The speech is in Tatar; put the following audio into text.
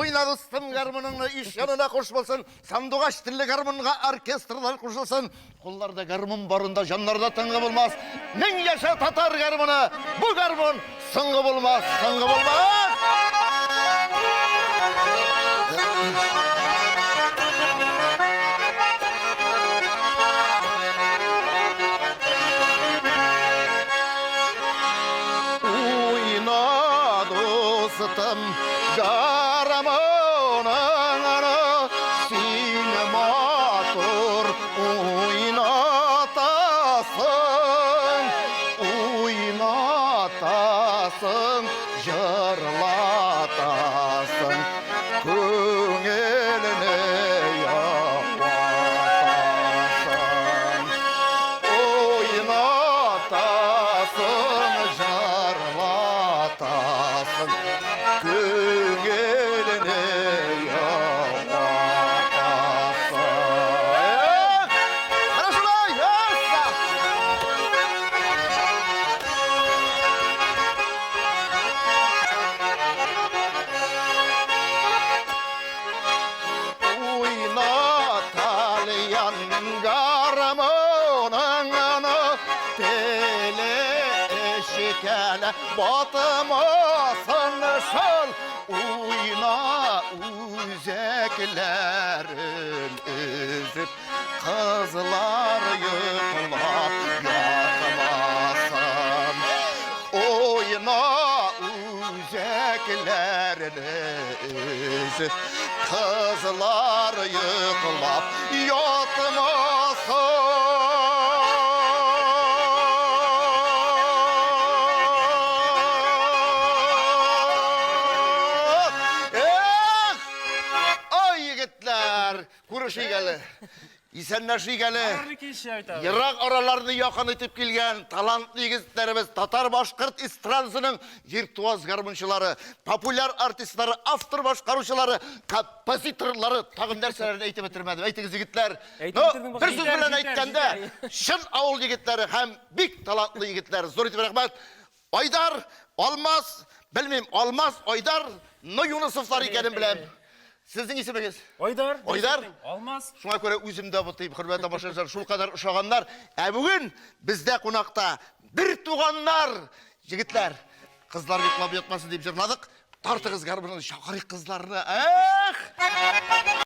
Уйна, дустым, гармуныңны, иш янына куш булсын. Сандугач телле гармунга оркестрлар кушылсын. Кулларда гармун барында җаннарда тынгы булмас. Мең яшә татар гармуны! Бу гармун соңгы булмас, соңгы булмас! Уйна, дустым, гармуныңны, син матур уйнатасың, уйнатасың, җырлатасың, күңелне яклатасың. Уйнатасың, җырлатасың, күңелне яклатасың. Менә шулай, ясса! Уйна, тальян гармуныңны, теле эчкәле батмасын шул. Уйна үзәкләрен өзеп, кызлар йоклап ятмасын. Уйна үзәкләрен өзеп, кызлар йоклап ятмасын. Эх! Ай, егетләр, күрешик әле. Исәнләшик әле. Ерак араларны якын итеп килгән талантлы егетләребез, татар-башкорт эстрадасының виртуоз гармунчылары, популяр артистлары, автор башкаручылары, композиторлары, тагын нәрсәләрне әйтеп бетермәдем. Әйтегез, егетләр. Әйтеп Ну, бетердең бер бакча. сүз белән Җитәр, әйткәндә, чын авыл егетләре һәм бик талантлы егетләр. Зур итеп рәхмәт. Айдар, Алмаз, белмим, Алмаз, Айдар, но Юнысовлар икәнен беләм. Сезнең исемегез? Айдар. Айдар. Алмаз. Шуңа күрә үзем дә бутыйм, хөрмәтле тамашачылар, шулкадәр ошаганнар. Ә бүген бездә кунакта бер туганнар, егетләр, кызлар йоклап ятмасын дип җырладык. Тартыгыз гармунны, чакырыйк кызларны. Эх!